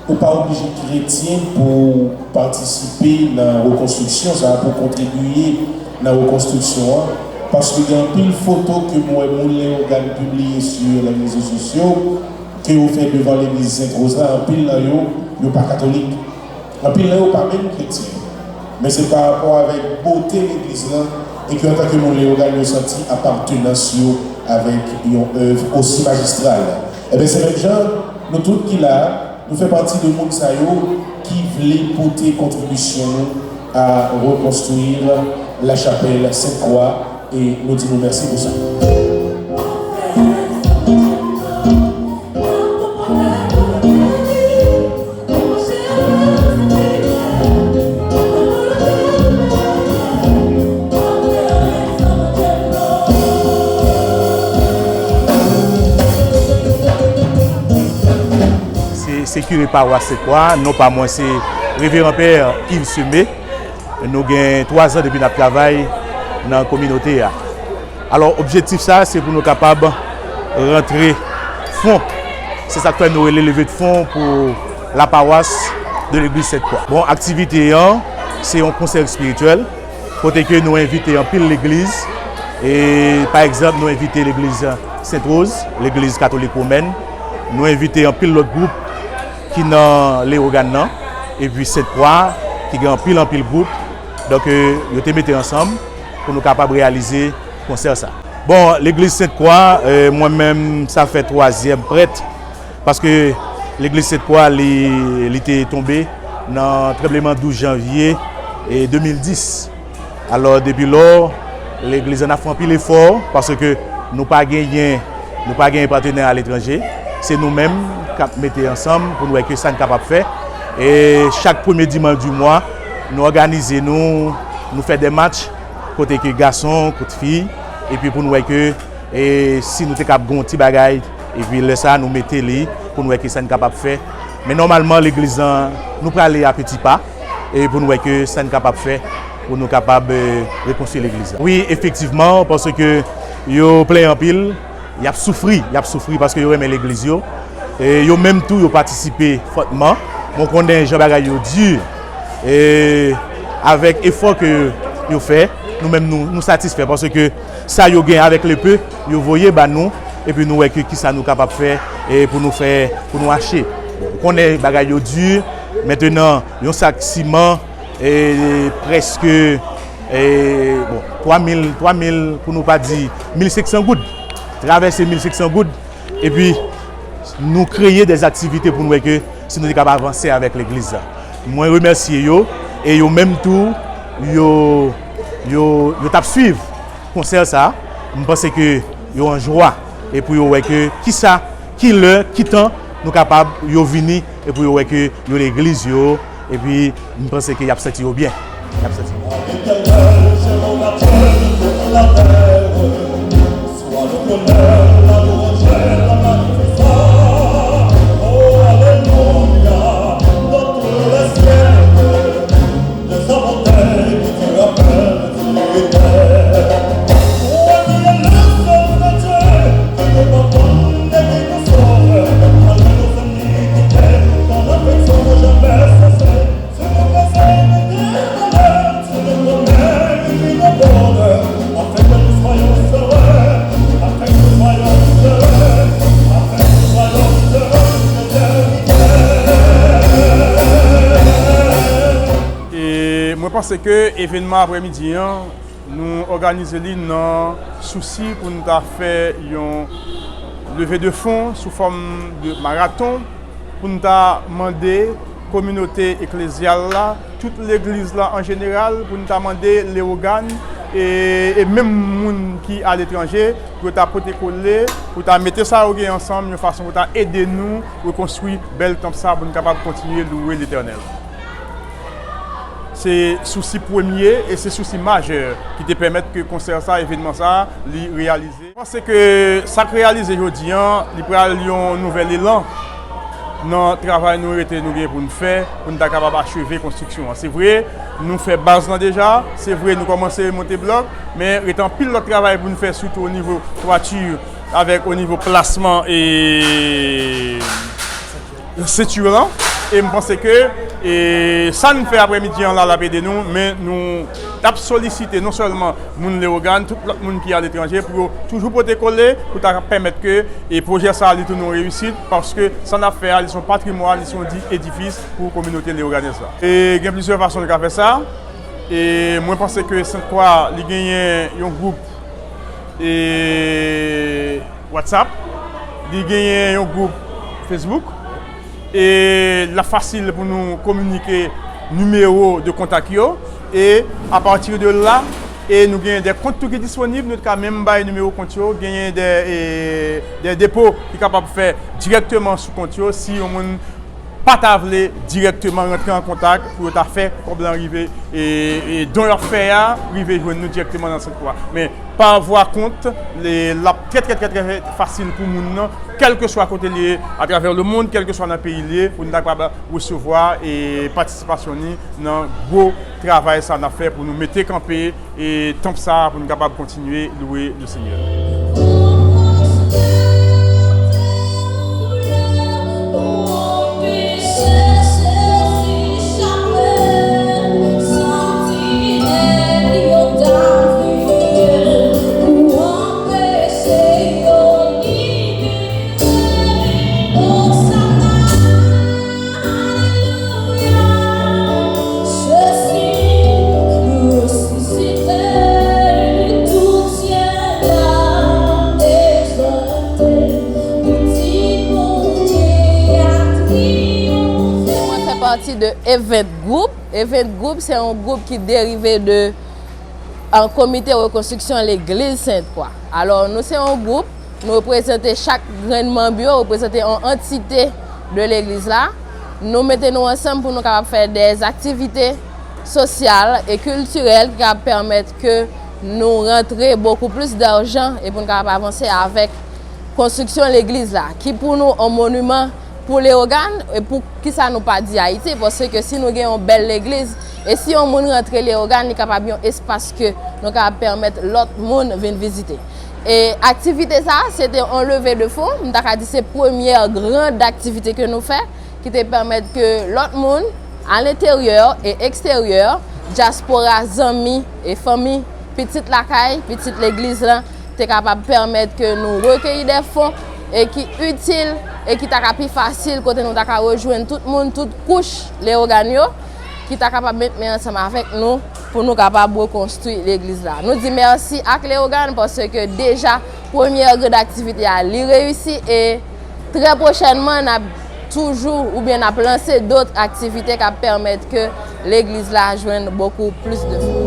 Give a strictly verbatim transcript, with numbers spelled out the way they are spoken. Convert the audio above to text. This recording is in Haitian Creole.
Ou pa oblije kretyen pou w patisipe nan rekonstriksyon sa a, pou w kontribiye nan rekonstriksyon an, paske gen anpil foto ke m wè moun Leyogàn pibliye sou les réseaux sociaux, ke yo fè devan legliz Sent Woz la, anpil nan yo, yo pa katolik. Anpil nan yo pa menm kretyen. Men se pa rapò avèk bote legliz lan, e ke antanke moun Leyogàn yo santi apatenans yo avèk yon èv osi majistral. Ebyen, se menm jan, nou tout ki la a, nou fè pati de moun sa yo ki vle pote kontribisyon nou a reconstruire la chapelle Sainte Croix, e nou di nou mèsi pou sa. Se, se kire pawas Sent Kwa, non pa mwen se Reveran Pè Yves Semé. Nou gen twa zan depi n ap travay nan kominote a. Alò, objektif sa a, se pou nou kapab rantre fon. Se sa k fè nou rele leve de fon pou la paroisse de l'église Sainte Croix. Bon, aktivite an, se yon konsè espirityèl, kote ke nou envite anpil legliz. E, pa egzanp, nou envite legliz Sent Woz, legliz katolik womèn. Nou envite anpil lòt gwoup ki nan Leyogàn nan, epi Sent Kwa, ki gen anpil, anpil gwoup. Donk, euh, yo te mete ansanm pou nou kapab reyalize konsè sa. Bon, legliz Sent Kwa, euh, mwen menm, sa fè twazyèm prèt, paske legliz Sent Kwa, li, li te tonbe nan tranbleman douz janvye, e, de mil dis. Alò, depi lò, legliz la, n ap fè anpil efò, paske nou pa genyen, nou pa genyen patnè aletranje. Se nou menm k ap mete ansanm pou n wè ke sa n kapab fè. E chak premye dimanch di mwa, nou òganize nou, nou fè de match, kote ke gason kont fi, epi pou n wè ke, e, si nou te kab gon ti bagay, epi lè sa a, nou mete li pou n wè ki sa n kapab fè. Men nòmalman, legliz lan, nou prale a peti pa, e pou n wè ke sa n kapab fè, pou nou kapab, e, rekonstwi legliz la. Wi, efektivman, paske yo plenyen anpil, y ap soufri, y ap soufri paske yo renmen legliz yo. E yo menm tou, yo patisipe fòtman. Bon, konnen jan bagay yo di, e avèk efò ke yo fè, nou menm nou, nou satisfè, paske sa yo gen avèk le peu, yo voye ba nou, epi nou wè ke kisa nou kapab fè, e pou nou fè, pou nou achte. Bon, ou konnen bagay yo di, mentenan, yon sak siman, e prèske, e, bon, twa mil, twa mil, pou nou pa di mil senk san goud. Travèse mil senk san goud, epi nou kreye de aktivite pou nou wè ke si nou te kapab avanse avèk legliz la. Mwen remèsye yo, e yo menm tou, yo, yo, yo t ap swiv konsè sa, m panse ke yo an jwa, e pou yo wè ke kisa, ki lè, ki tan nou kapab, yo vini, e pou yo wè ke yo legliz yo, epi m panse ke y ap santi yo byen. Y ap santi yo byen. Soit l'honneur, la louange, la magnificence. Oh, alléluia, dans tous les cieux, les amours que tu appelles dignité. Toi qui es le Fils de Dieu, qui nous pardonne et qui nous sauve, malgré nos iniquités, ton affection n'a jamais cessé. E mwen panse ke evènman aprèmidi an, nou òganize li nan sousi pou n ta fè yon leve de fon sou fòm de maraton pou n ta mande kominote eklezyal la, tout legliz la an jeneral, pou n ta mande Leyogàn e, e menm moun ki aletranje, pou yo ta pote kole, pou ta mete sa yo gen ansanm yon fason pou ta ede nou rekonstwi bèl tanp sa pou n kapab kontinye louwe Letènèl. Se sousi premye e se sousi majè ki te pèmèt ke konsè sa, evènman sa, li reyalize. Mwen panse ke sa k reyalize jodi an, li pral yon nouvèl elan nan travay nou rete nou gen pou n fè, pou n ta kapab acheve konstriksyon an. Se vre, nou fè baz lan deja, se vre, nou kòmanse monte blòk, men rete anpil lòt travay pou n fè, sitou o nivo twati, avèk o nivo plasman e senti lan. E m panse ke e sa n fè aprèmidi an la, l ap ede nou, men nou t ap solisite non sèlman moun Leyogàn, tout lòt moun ki aletranje, pou yo toujou pote kole, pou ta pèmèt ke e pwojè sa a li tounen yon reyisit, paske sa n ap fè a, li se yon patrimwàn, li se yon di-, edifis pou kominote leyoganèz la. E gen plizyè fason nou ka fè sa. E mwen panse ke Sent Kwa, li genyen yon gwoup e WhatsApp, li genyen yon gwoup Facebook, e l ap fasil pou nou kominike nimewo de kontak yo, e apati de la, e nou genyen de kont tou ki disponib, nou ka menm bay nimewo kont yo, genyen de, e, de depo ki kapab fè dirèkteman sou kont yo, si yon moun pa ta vle dirèkteman rantre an kontak pou yo ta fè kòb lan rive, e, e don y ap fè a rive jwenn nou dirèkteman nan Sent Kwa. Men pa vwa kont, le, l ap trè, trè, trè, trè fasil pou moun nan, kèlkeswa kote l ye atravè lemonn, kèlkeswa nan peyi l ye, pou n ta kapab resevwa e patisipasyon ni nan gwo travay sa n ap fè pou nou mete kanpe e tanp sa a pou nou kapab kontinye louwe Lesenyè. Mwen fè pati de Event Group. Event Group se yon gwoup ki derive de an komite rekonstriksyon legliz Sent Kwa. Alò, nou se yon gwoup, nou reprezante chak grenn manm yo, reprezante yon antite de legliz la. Nou mete nou ansanm pou nou kapab fè de aktivite sosyal e kiltirèl ki kapab pèmèt ke nou rantre bokou plis dajan e pou nou kapab avanse avèk konstriksyon legliz la, ki pou nou yon moniman pou Leyogàn, e pou kisa nou pa di Ayiti, paske si nou gen yon bèl legliz, e si yon moun rantre Leyogàn, li kapab yon espas ke nou kapab pèmèt lòt moun vin vizite. E aktivite sa, se te yon leve de fon, m ta ka di se premyè gran aktivite ke nou fè, ki te pèmèt ke lòt moun, alenteryè e eksteryè, dyaspora, zanmi e fanmi, pitit lakay, pitit legliz lan, te kapab pèmèt ke nou rekeyi de fon e ki itil e ki ta ka pi fasil, kote nou ta ka rejwenn tout moun, tout kouch Leyogàn yo, ki ta kapab met men ansanm avèk nou pou nou kapab rekonstwi legliz la. Nou di mèsi ak Leyogàn paske deja premyè gran aktivite a, li reyisi e trè pwochènman, n ap toujou oubyen n ap lanse dòt aktivite k ap pèmèt ke legliz la jwenn bokou plis de fon.